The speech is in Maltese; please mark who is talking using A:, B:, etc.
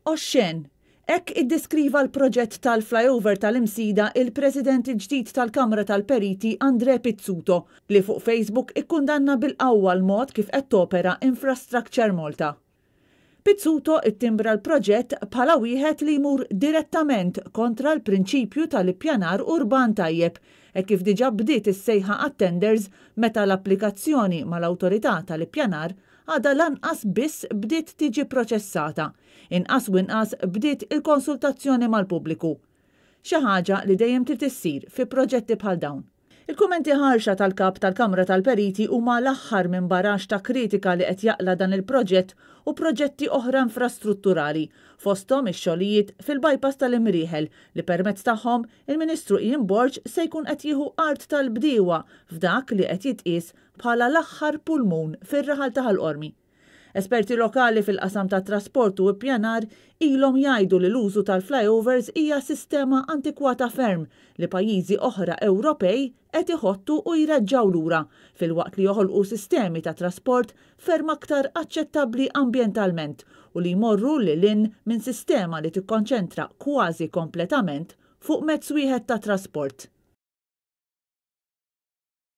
A: Oxxen. Hekk iddeskriva l-proġett tal-flyover tal-Imsida il-President il-ġdid tal-Kamra tal-Periti André Pizzuto li fuq Facebook ikkundanna bil-qawwa l-mod kif qed topera Infrastructure Malta. Pizzuto ittimbra l-proġett bħala wieħed li jmur direttament kontra l-prinċipju tal-ippjanar urban tajjeb hekk kif diġà bdiet is-sejħa għat-tenders meta l-applikazzjoni mal-Awtorità tal-Ippjanar għadha lanqas biss bdiet tiġi proċessata, inqas u inqas bdiet il-konsultazzjoni mal-pubbliku. Xi ħaġa li dejjem trid issir fi proġetti bħal dawn. Il-kummenti ħarxa tal-Kap tal-Kamra tal-Periti huma l-aħħar minn baraxx ta' kritika li qed jaqla' dan il-proġett u proġetti oħra infrastrutturali, fosthom ix-xogħlijiet fil-bypass tal-Imrieħel li permezz tagħhom il-Ministru Ian Borg se jkun qed jieħu art tal-bdiewa f'dak li qed jitqies bħala l-aħħar pulmun fir-raħal ta' Ħal Qormi. Esperti lokali fil-qasam tat-trasport u ippjanar ilhom jgħidu li l-użu tal-flyovers hija sistema antikwata ferm li pajjiżi oħra Ewropej qed iħottu u jreġġgħu lura filwaqt li joħolqu sistemi ta' trasport ferm aktar aċċettabbli ambjentalment u li jmorru lil hinn minn sistema li tikkonċentra kważi kompletament fuq mezz wieħed ta' trasport.